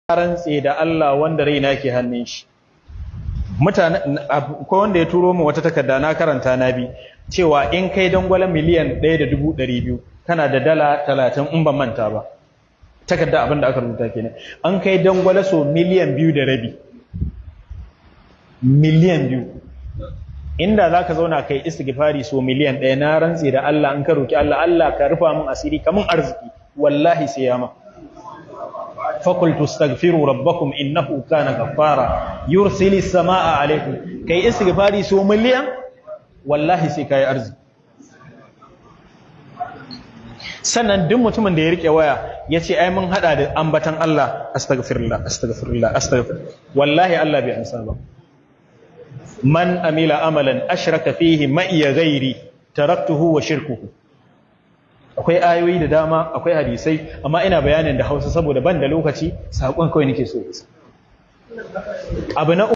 Rantse da Allah wanda raina ke hannun shi, mutane ko wanda ya turo mu wata takarda na karanta, na bi cewa in kai dangwala 1,200,000, kana da $30, in ban manta ba. Takarda abin da aka rubuta kenan. An kai dangwala so 2.5 miliyan, 2 miliyan, inda za ka zauna kai istighfari so 1 miliyan, na rantse da Allah, in ka roki Allah, "Allah ka rufa min asiri, ka min arziki," wallahi sai ya ma. فقلت استغفروا ربكم إنه كان غفارا يرسل السماء عليكم. Kai istighfari so miliyan, wallahi sai kai arziki. Sannan duk mutumin da ya rike waya ya ce, "Ai mun hada da ambatan Allah, astaghfirullah, astaghfirullah, astaghfirullah," wallahi Allah bai ansa ba. من عمل عملا أشرك فيه معي غيري تركته وشركه. Akwai ayoyi da dama, akwai hadisai, amma ina bayanin da Hausa saboda ban da lokaci. Sakon kawai nake so. Abu na